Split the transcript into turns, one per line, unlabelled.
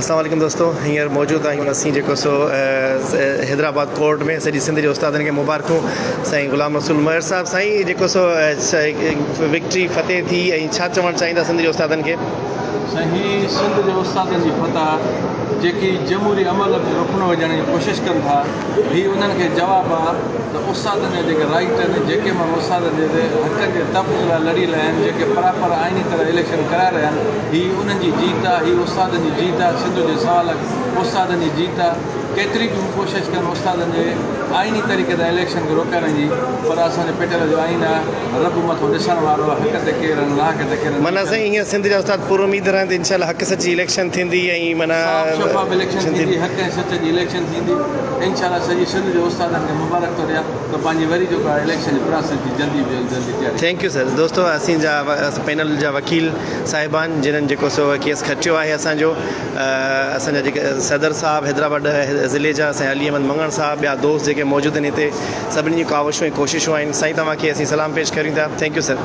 اسلام عليڪم دوستو هينئر موجود آهيون اسين جيڪو سو حيدرآباد ڪورٽ ۾ سڄي سنڌ جي استادن کي مبارڪون سائين غلام رسول مهر صاحب سائين جيڪو سو وڪٽري فتح ٿي ۽ ڇا چوڻ چاهيندا سنڌ جي استادن کي.
سائين هي سنڌ جي استادن جي فتح جيڪي جمهوري عمل ۾ رخنو وجهڻ جي ڪوشش ڪن ٿا هي انهن کي جواب آ ته استادن جا جيڪي رائيٽ آهن جيڪي ماڻهو استادن جي حقن جي تحفظ لاء لڙي رهيا آهن جيڪي پراپر آئيني طرح اليڪشن ڪرائي رهيا آهن هي انهن جي جيت آ، هي استادن جي جيت آ، سنڌ جي سوا لک استادن جي جيت آ، ڪيتري به هو ڪوشش ڪن استادن جي آئيني طريقي تان اليڪشن کي روڪڻ جي پر اسان جو پيٽل جو آئين آ، رب مٿو ڏسڻ وارو آ، حق تي ڪير ۽ ناحق تي ڪير.
معنيٰ سائين هينئر سنڌ جا استاد پر اميد رهن ته انشاء الله حق سچ جي اليڪشن ٿيندي ۽ معنيٰ
صاف شفاف اليڪشن ٿيندي، حق ۽ سچ جي اليڪشن ٿيندي، انشاء الله سڄي سنڌ جي استادن کي مبارڪ ٿو ڏيان ته پنهنجي وري جيڪو آ اليڪشن جي پراسيس جي جلدي به جلدي تياري.
Thank you sir دوستو اسين جا پينل جا وڪيل صاحبان جنھن جيڪو سو ڪيس کٽيو آھي اسان جو اسان جا جيڪي صدر صاحب حيدرآباد ضلعي جا سائين علي احمد مڱڻ صاحب ٻيا دوست جيڪي موجود آھن ھتي سڀني جون ڪاوشون ۽ ڪوششون آھن سائين توھان کي اسين سلام پيش ڪريون ٿا thank you sir.